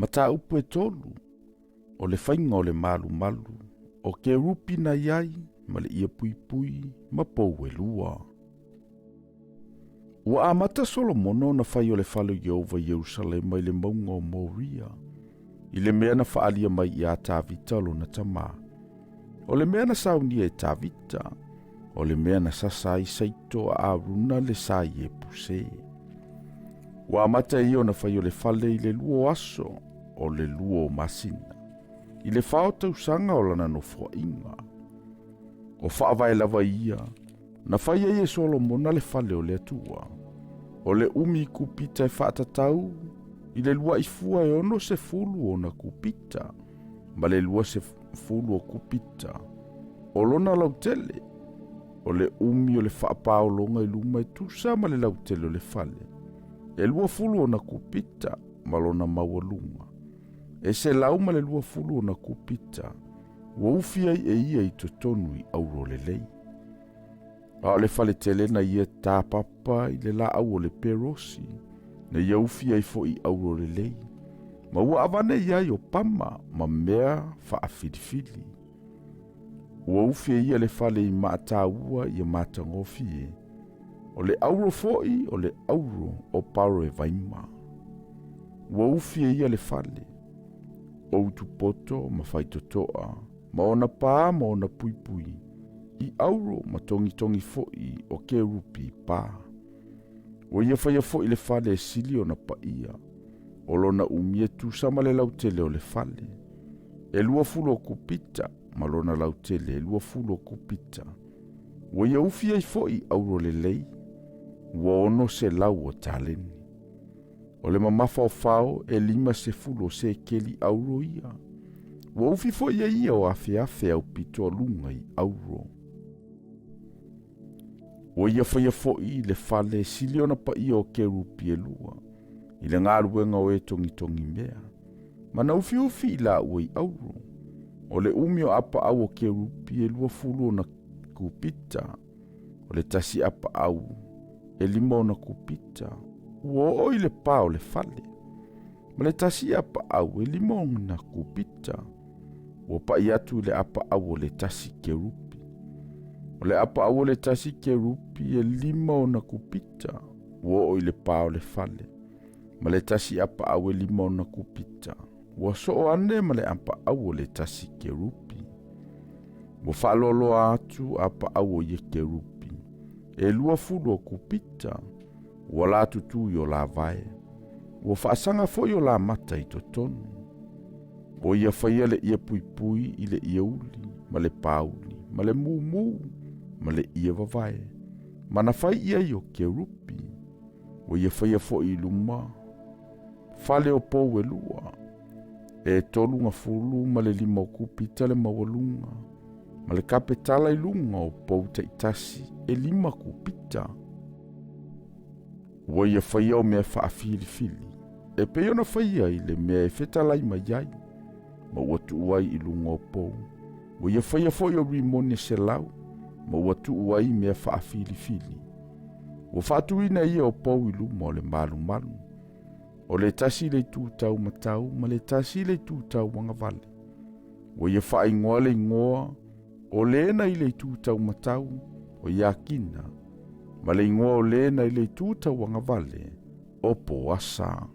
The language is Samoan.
Mataupu e tolu, o le faiga o le malumalu, o kerupi na i ai ma le ie puipui ma pou e lua. Ua amata Solomona ona fai o le fale o Ieova i Ierusalema i le mauga o Moria, i le mea na faaalia mai iā Tavita lona tamā. O le mea na saunia e Tavita, o le mea na sasa ai saito a Aruna le sa Iepuse. Ua amata ia ona fai o le fale i le lua o aso o le lua o masina, i le fa o tausaga o lana nofoaiga. O faavae lava ia na fai ai e Solomona le fale o le Atua. O le umi kupita e faatatau i le luaʻi fua e 60 ona kupita ma le 20 o kupita o lona lautele. O le umi o le faapaologa i luma e tusa ma le lautele o le fale, e 20 ona kupita ma lona maualuga, e 120 ona kupita ua ufi ai e ia i totonu i auro lelei. A o le fale tele na ia tāpapa i le laau o le perosi, na ia ufi ai foi i auro lelei, ma ua avane i ai o pama ma mea faafilifili. Ua ufi e ia le fale i maataua ia matagofie, o le auro foi o le auro o Paroevaima. Ua ufi e ia le fale, o utupoto ma faitotoa, ma ona pā ma ona puipui, i auro ma togitogi foi o kerupi i pā. Ua ia faia foi le fale e sili ona paia, o lona umi e tusa ma le lautele o le fale, e 20 o kupita ma lona lautele e 20 o kupita. Ua ia ufi ai foi i auro lelei, ua 600 o taleni. O le mamafa o fao e 50 o sekeli auro ia. Ua ufi foi e ia o afeafe aupito a luga i auro. Ua ia faia foi le fale e sili ona paia o kerupi e lua, i le galuega o e togitogi mea, ma na ufiufi i laua i auro. O le umi o apaau o kerupi e 20 ona kupita, o le tasi apaau e 5 ona kupita, ua oo i le pā o le fale, ma le tasi apaau e 5 ona kupita, ua paʻi atu i le apaau o le tasi kerupi. O le apaau o le tasi kerupi e 5 ona kupita, ua oo i le pā o le fale, ma le tasi apaau e 5 ona kupita, ua soo ane ma le apaau o le tasi kerupi. Ua faaloaloa atu apaau o ia kerupi, e 20 o kupita, ua latutu i o lavae, ua faasaga foi o lamata i totonu. O ia faia le ie puipui i le ie uli, ma le pauli, ma le mumu, ma le ie vavae, ma na fai i ai o kerupi. Ua ia faia foi i luma fale o pou e lua, e 35 o kupita le maualuga, ma le kapetala i luga o pou taitasi e 5 kupita. Ua ia faia o mea faafilifili, e pei ona faia i le mea e fetalai mai ai, ma ua tuu ai i luga o pou. Ua ia faia foi o rimone 100, ma ua tuu ai mea faafilifili. Ua faatuina ia o pou i luma o le malumalu, o le tasi le itu tau matau ma le tasi le itu tau agavale. Ua ia faaigoa le igoa o lena i le itu tau matau o Iakina, ma le igoa o lena i le itu tau agavale o Poasa.